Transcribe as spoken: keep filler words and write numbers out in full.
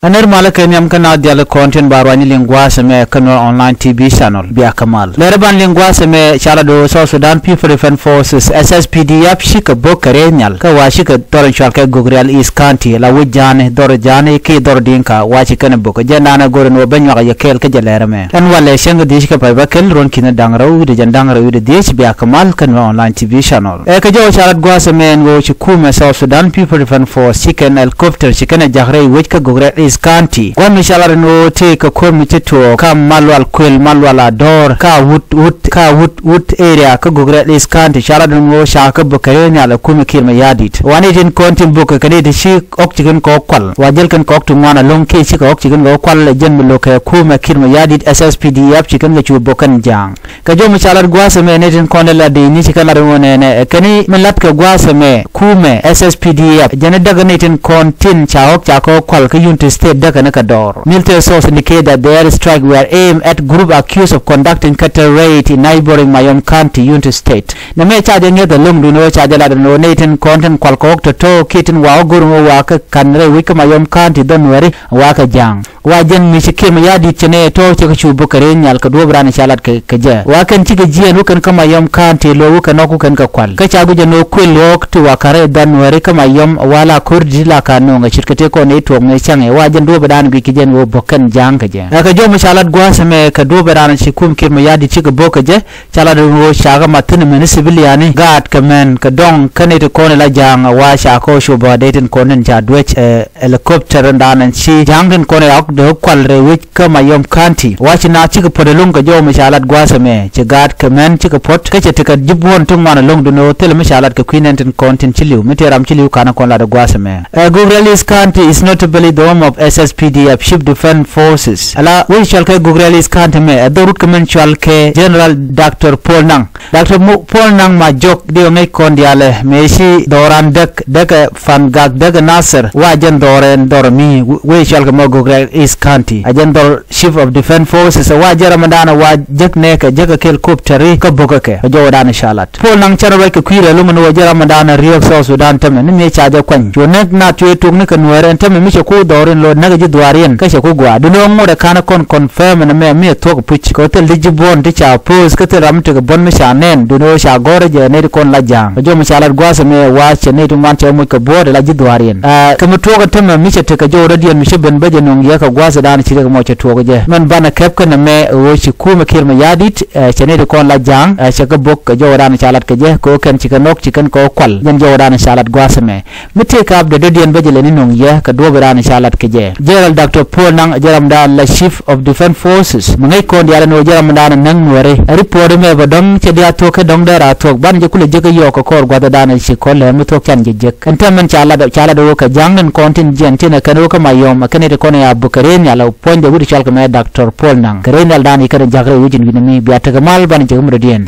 Ɛ nɛr malä kɛ nhiam kä naath diaal kɔn tin ba ruacni liŋ gua̱a̱th ɛmɛ kä Nuer Online T V Channel, bia kɛ mal. Lɛr ban liŋ gua̱a̱th ɛmɛ, ca lat ɣöö South Sudan People Defense Forces, S S P D F, cikɛ bok kɛ rɛy nhial kä wa cikɛ dhɔr in cual kɛ Gogrial East County, la wec Ja̱a̱ni, dhɔr Ja̱a̱ni kiɛ dhɔr Diŋka, wa ci kɛn ɛ bok. Jɛn da̱a̱n ɛ go̱r ɛn ɣöö bä nyuak yɛ kɛɛl kä jɛ lɛr ɛmɛ. Ɛn walɛ cäŋ kɛ dhiec kɛ pay bä kɛl, ruɔ̱n ki̱n da̱ŋ rɛw wi̱cdɛ jiɛn da̱ŋ rɛw wi̱cdɛ dhiec, bia kɛ mal kä Nuer Online T V Channel. Ɛ kɛ jɔw ca lat gua̱a̱th ɛmɛ ɛn ɣöö ci kumɛ South Sudan People Defense Force ci kɛn helicopter ci kɛn ɛ ja̱k rɛy wec kä Gogrial East County. Gua̱a̱th mi ca lat ɛn ɣöö tëë kɛ ko̱r mi ci tuɔɔk kä Malual Kuël, Malual Adɔɔr, kä Wut, Wut, kä Wut, Wut area kä Gogrial East County. Ca lat ɛn ɣöö ca kɛ bok kɛ rɛy nhial ɛ kumɛ Kiir Mayardit. Wa nɛy tin kɔn tin bok kɛ, kɛ nɛy ti ci ɣɔk ci kɛn kɛ ɣɔk kual. Wa jäl kɛn kɛ ɣɔk ti ŋuan ɛlɔ̱ŋ kiɛ cikɛ ɣɔk ci kɛn kɛ ɣɔk kual, ɛ jɛn mi lo̱kɛ kumɛ Kiir Mayardit, S S P D F, ci kɛn kɛ cu bok kɛn Ja̱a̱ŋ. Kɛ jɔw mi ca lat gua̱a̱th ɛmɛ, nɛy tin kɔn tin lat dec ni ci kɛn lat ɛn ɣöö nɛnɛ, ɛ kɛn i̱ mi lat kɛ gua̱a̱th ɛmɛ, kumɛ S S P D F jɛn i̱ däk nɛy tin kɔn tin ca ɣɔk ca kɛ ɣɔk kual kä Unity State, däk kɛn kɛ dɔɔr. Military source indicate that the air strike were aimed at group accused of conducting cattle raid in neighboring Mayom County, Unity State. Nɛmɛ ca jɛ ŋi̱eth ɛlɔ̱ŋ, duundɛ ɣöö ca jɛ lat ɛn ɣöö nɛy tin kɔn tin kual kɛ ɣɔk tɔ̱tɔ̱ kiɛ tin wa ɣɔk go̱r ɛn ɣöö wa kɛ ka̱n rɛy wec kä Mayom County, dhɔr Nuääri, wa kɛ Ja̱a̱ŋ. Wa jɛn mi ci Kiir Mayardit cɛ nɛy tɔ̱ cɛ kɛ cu bok kɛ rɛy nhial kɛ duɔ̱ɔ̱p ëë raan ca lat kɛ, kɛ jɛ. Wa kɛn cikɛ jiɛɛn wä kɛn kä Mayom County, lo̱ wä kɛn ɣɔk wä kɛn kɛ kual. Kä ca guic ɛn ɣöö kuël ɣɔk ti wa ka̱n rɛy dhɔr Nuääri kä Mayom, wa la ko̱r di̱t la ka̱n nööŋ ɛ ce̱tkɛ tëë kɔn nɛy tuɔɔk mëë cäŋɛ. Wa jɛn duɔ̱ɔ̱p ëë raan guic kɛ jɛ ɛn ɣöö bok kɛn Ja̱a̱ŋ kɛ jɛ. Ɛ kɛ jɔw mi ca lat gua̱a̱th ɛmɛ, kɛ duɔ̱ɔ̱p ëë raan ci kum Kiir Mayardit cikɛ bok kɛ jɛ, ca lat ɛn ɣöö ca kɛ mat thi̱n ɛmɛni civilian ni gaat kɛ mɛn kɛ dɔ̱ŋ kä nɛy ti kɔn ila Ja̱a̱ŋ, wa ca kɛ ɣöö cu bä dee tin kɔn tin ca duec, ɛ, helicopter in da̱a̱n ɛn ci Ja̱a̱ŋ tin kɔn ɛ ɣɔk dee kual rɛy wec kä Mayom County. Wa ci naath cikɛ puɔ̱t ɛlɔ̱ŋ kɛ jɔw mi ca lat gua̱a̱th ɛmɛ, ci gaat kɛ mɛn cikɛ puɔ̱t, kä cɛ tekɛ ji̱ buɔ̱n ti ŋuan ɛlɔ̱ŋ, duundɛ ɣöö thilɛ mi ca lat kɛ kui̱ nɛn tin kɔn tin ci li̱w, mi tëë ram ci li̱w ka̱n kɔn lat ɛ gua̱a̱th ɛmɛ. Ɛ, Gogrial East County is notably the home of S S P D F, Chief Defense Forces. Ala wec cual kɛ Gogrial East County mɛ, ɛ dhɔr rut kɛ mɛn cual kɛ General Doctor Paul Nang. Doctor Mo-, Paul Nang Majok, di ŋäc kɔn diaalɛ mëë ci dhɔran däk, däkɛ Fangak, däkɛ Nasir, wa jɛn dhɔrɛ ɛn dhɔr mi, we-, wec cual kɛ mɔ Gogrial East County. A jɛn dhɔr Chief of Defense Forces, wa jɛn ram mi da̱a̱n wa jek nɛɛkɛ, jek kɛ helicopter kä bok kɛ kɛ, kɛ jɔw da̱a̱n ca lat. Paul Nang cɛ rɔ ruac kɛ kui̱ rɛl wä mi ni wä jɛn ram mi da̱a̱n riek South Sudan tämɛ, ni mëë ca jɛ kuany. Cu näk naath cuɛ tok ni kɛ Nuäär ɛn tämɛ mi cɛ ku dhɔr in lo̱ näk ji̱ dhuaar yɛn, kä cɛ ku gua̱a̱. Duundɛ ɣöö ŋot ɛ ka̱n kɔn confirm ɛn ɛmɛ mi ɛ thuɔ̱k puc. Kɛ ɣöö thil di ji̱ buɔ̱n ti ca post, kä thil ram mi tekɛ buɔ̱n mi ca nɛn. Duundɛ ɣöö ca gɔ̱r jɛ nɛy ti kɔn la Ja̱a̱ŋ. Kɛ jɔw mi ca lat gua̱a̱th ɛmɛ, wa cɛ nɛy ti ŋuan cɛ moc kɛ buɔ̱ɔ̱t ɛ la ji̱ dhuaar yɛn. Aa, kɛ mi tuɔɔk ɛn tämɛ mi cɛ tekɛ jɔw rɔ̱diɛn mi ci ben bä jɛ nöŋ yɛ kɛ gua̱a̱th ëë da̱a̱n ci rɛ kɛ mɔ cɛ tuɔɔk jɛ. Mɛn banɛ kɛp kɛn ɛmɛ ɣöö ci kumɛ Kiir Mayardit, ɛ, cɛ nɛy ti kɔn la Ja̱a̱ŋ, ɛ, cɛ kɛ bok kɛ jɔw da̱a̱n ca lat kɛ jɛ, kɛ ɣöö kɛn cikɛ nɔk, ci kɛn kɛ kual. Jɛn jɔw da̱a̱n ca lat gua̱a̱th ɛmɛ. Mi tëëkɛ update dɔ̱diɛn bä jɛ lɛ ni nöŋ yɛ kɛ duɔ̱ɔ̱p ëë raan ca lat kɛ jɛ. General Doctor Paul Nang, jɛn ram da̱a̱n la Chief of Defense Forces, mi ŋäc kɔn diaalɛ ni wä jɛn ram da̱a̱n näk Nuääri. Ɛ report mɛ bä dɔ̱ŋ cɛ diaal thuɔ̱k kɛ dɔ̱ŋ dee raar thuɔ̱k, banɛ jɛ kulɛ jek kɛ yɔɔk kɛ kɔr gua̱th ëë da̱a̱n ci kɔn lɛ mi thuɔ̱k can jɛ jek. Ɛn täämɛ ca lat, ca lat wä kɛ Ja̱a̱ŋ tin kɔn tin jiɛn tin ɛ kɛn wä kä Mayom, ɛ kɛn ɛ ti kɔn ɛ a buk kɛ rɛy nhial, ɛ puɔ̱nydɛ wi̱cdɛ cɔal kɛ mɛ Doctor Paul Nang. Kɛ rɛy nhial da̱a̱n ci kɛn ɛ ja̱k rɛy wi̱c in wi̱n mi bia tekɛ mal banɛ jek mi dɔ̱diɛn.